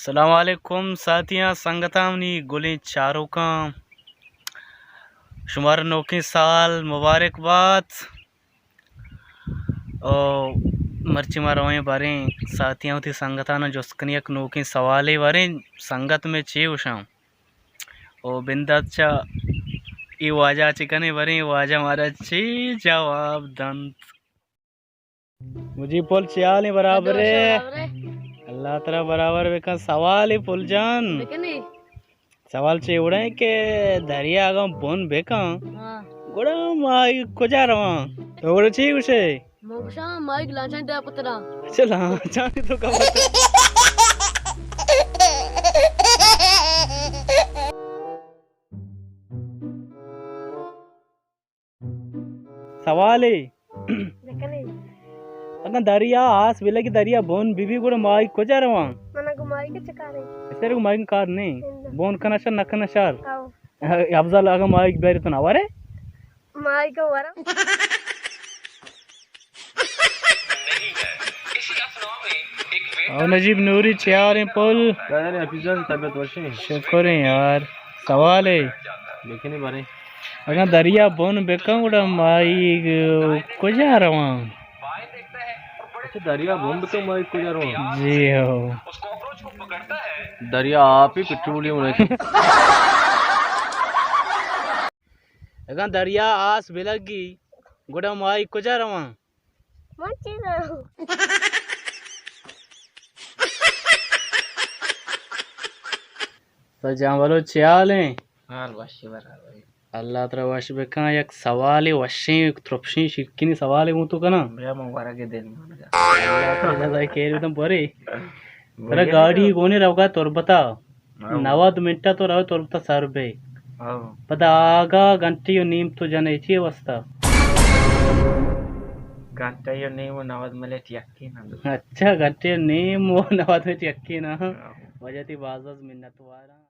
السلام علیکم ساتھیاں، سنگتاں، منی گلیں چاروکاں، شمارا نوکیں سال مبارک بات۔ او مرچی ما رویں باریں ساتھیاں، وتی سنگتاں جست کنی یک نوکیں سوالے باریں، سنگت مئے چے گوشاں؟ او بندات چا اے واجہ چے کنے، باریں واجہ مارا چے جواب دنت۔ مجیب پل، چے حال ایں؟ برابر ئے؟ اللہ ترا برابر بکن۔ سوالے پل جان۔ بکنی۔ سوال چے وڑیں کہ دریا اگاں بن بکن، ہاں۔ گڑا ماہیگ کجا رواں؟ تو گڑا چے گوشے؟ من گوشاں ماہیگ لانچانی تہا پتراں۔ اچھا، لانچانی تو کب؟ سوالے۔ بکنی۔ اگاں دریا آس بلگی، دریا بن ببی، گڑا ماہیگ کجا رواں؟ من گوں ماہیگ چہ کارے؟ اسر گوں ماہیگ کار نہیں۔ بن کنا شر، نہ کنا شر۔ او۔ افضل، اگاں ماہیگ بیاری تو نہ ورے؟ ماہیگ وراں۔ او نجیب نوری، چے حال ایں پل؟ یار حفیظ جان، طبیعت وشیں؟ شکر ایں یار۔ سوالے۔ بکنی باریں۔ اگاں دریا بن بکن، گڑا ماہیگ کجا رواں؟ اچھا، دریا بن بکن، ماہیگ کجا رواں؟ جی ہو۔ دریا آپ ہی پٹرولی ہونے۔ اگاں دریا آس بلگی، گڑا ماہیگ کجا رواں؟ من چی زاناں؟ تو جان بلوچ، چے حال ایں؟ حال وشی برابر۔ اللہ ترا وش بکن۔ یک سوالے وشیں، ترپشیں، شیرکنیں سوالے گوں تو کناں۔ بیا من ورگ ءَ دل مانگا۔ اللہ ترا جزائے خیر بدن، برے۔ ترا گاڑی گونے روگا تربتا۔ ہاں۔ نود منٹ تو روے تربتا سر بے۔ ہاں۔ پدا آگا گھنٹے و نیم تو جنے چی واسطہ؟ گھنٹے و نیم و نود منٹ یکی نا۔ اچھا، گھنٹے و نیم و نود منٹ یکی نا۔ ہاں۔ واجہ تئی باز باز منت واراں۔